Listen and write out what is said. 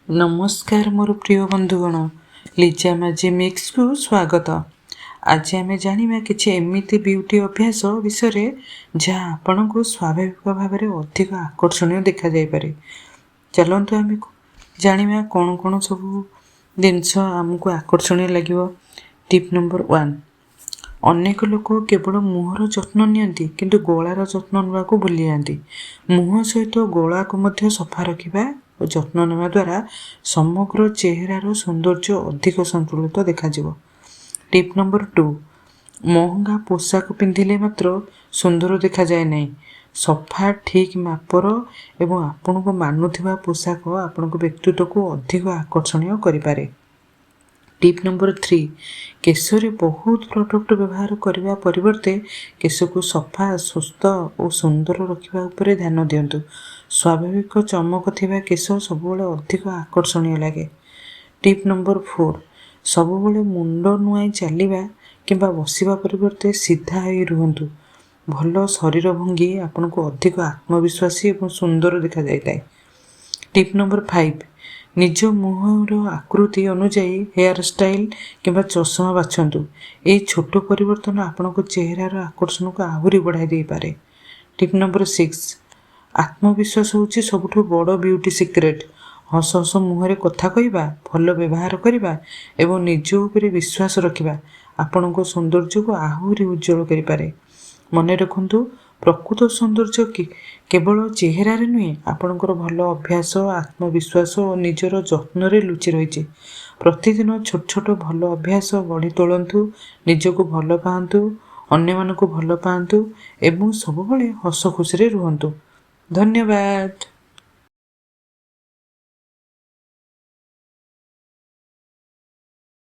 ନମସ୍କାର ମୋର ପ୍ରିୟ ବନ୍ଧୁଗଣ, ଲିଜା ମାଜି ମିକ୍ସକୁ ସ୍ୱାଗତ। ଆଜି ଆମେ ଜାଣିବା କିଛି ଏମିତି ବିୟୁଟି ଅଭ୍ୟାସ ବିଷୟରେ ଯାହା ଆପଣଙ୍କୁ ସ୍ୱାଭାବିକ ଭାବରେ ଅଧିକ ଆକର୍ଷଣୀୟ ଦେଖାଯାଇପାରେ। ଚାଲନ୍ତୁ ଆମେ ଜାଣିବା କ'ଣ କ'ଣ ସବୁ ଜିନିଷ ଆମକୁ ଆକର୍ଷଣୀୟ ଲାଗିବ। ଟିପ୍ ନମ୍ବର 1, ଅନେକ ଲୋକ କେବଳ ମୁହଁର ଯତ୍ନ ନିଅନ୍ତି, କିନ୍ତୁ ଗଳାର ଯତ୍ନ ନେବାକୁ ଭୁଲିଯାଆନ୍ତି। ମୁହଁ ସହିତ ଗଳାକୁ ମଧ୍ୟ ସଫା ରଖିବା ଓ ଯତ୍ନ ନେବା ଦ୍ୱାରା ସମଗ୍ର ଚେହେରାର ସୌନ୍ଦର୍ଯ୍ୟ ଅଧିକ ସନ୍ତୁଳିତ ଦେଖାଯିବ। ଟିପ୍ ନମ୍ବର 2, ମହଙ୍ଗା ପୋଷାକ ପିନ୍ଧିଲେ ମାତ୍ର ସୁନ୍ଦର ଦେଖାଯାଏ ନାହିଁ। ସଫା, ଠିକ୍ ମାପର ଏବଂ ଆପଣଙ୍କୁ ମାନୁଥିବା ପୋଷାକ ଆପଣଙ୍କ ବ୍ୟକ୍ତିତ୍ୱକୁ ଅଧିକ ଆକର୍ଷଣୀୟ କରିପାରେ। ଟିପ୍ ନମ୍ବର 3, କେଶରେ ବହୁତ ପ୍ରଡ଼କ୍ଟ ବ୍ୟବହାର କରିବା ପରିବର୍ତ୍ତେ କେଶକୁ ସଫା, ସୁସ୍ଥ ଓ ସୁନ୍ଦର ରଖିବା ଉପରେ ଧ୍ୟାନ ଦିଅନ୍ତୁ। ସ୍ୱାଭାବିକ ଚମକ ଥିବା କେଶ ସବୁବେଳେ ଅଧିକ ଆକର୍ଷଣୀୟ ଲାଗେ। ଟିପ୍ ନମ୍ବର 4, ସବୁବେଳେ ମୁଣ୍ଡ ନୁଆଁଇ ଚାଲିବା କିମ୍ବା ବସିବା ପରିବର୍ତ୍ତେ ସିଧା ହୋଇ ରୁହନ୍ତୁ। ଭଲ ଶରୀର ଭଙ୍ଗୀ ଆପଣଙ୍କୁ ଅଧିକ ଆତ୍ମବିଶ୍ୱାସୀ ଏବଂ ସୁନ୍ଦର ଦେଖାଯାଇଥାଏ। ଟିପ୍ ନମ୍ବର 5, ନିଜ ମୁହଁର ଆକୃତି ଅନୁଯାୟୀ ହେୟାର ଷ୍ଟାଇଲ୍ କିମ୍ବା ଚଷମା ବାଛନ୍ତୁ। ଏହି ଛୋଟ ପରିବର୍ତ୍ତନ ଆପଣଙ୍କ ଚେହେରାର ଆକର୍ଷଣକୁ ଆହୁରି ବଢ଼ାଇ ଦେଇପାରେ। ଟିପ୍ ନମ୍ବର 6, ଆତ୍ମବିଶ୍ୱାସ ହେଉଛି ସବୁଠୁ ବଡ଼ ବିୟୁଟି ସିକ୍ରେଟ୍। ହସ ହସ ମୁହଁରେ କଥା କହିବା, ଭଲ ବ୍ୟବହାର କରିବା ଏବଂ ନିଜ ଉପରେ ବିଶ୍ୱାସ ରଖିବା ଆପଣଙ୍କ ସୌନ୍ଦର୍ଯ୍ୟକୁ ଆହୁରି ଉଜ୍ଜଳ କରିପାରେ। ମନେ ରଖନ୍ତୁ, ପ୍ରକୃତ ସୌନ୍ଦର୍ଯ୍ୟ କେବଳ ଚେହେରାରେ ନୁହେଁ, ଆପଣଙ୍କର ଭଲ ଅଭ୍ୟାସ, ଆତ୍ମବିଶ୍ୱାସ ଓ ନିଜର ଯତ୍ନରେ ଲୁଚି ରହିଛି। ପ୍ରତିଦିନ ଛୋଟ ଛୋଟ ଭଲ ଅଭ୍ୟାସ ଗଢ଼ି ତୋଳନ୍ତୁ, ନିଜକୁ ଭଲ ପାଆନ୍ତୁ, ଅନ୍ୟମାନଙ୍କୁ ଭଲ ପାଆନ୍ତୁ ଏବଂ ସବୁବେଳେ ହସ ଖୁସିରେ ରୁହନ୍ତୁ। ଧନ୍ୟବାଦ।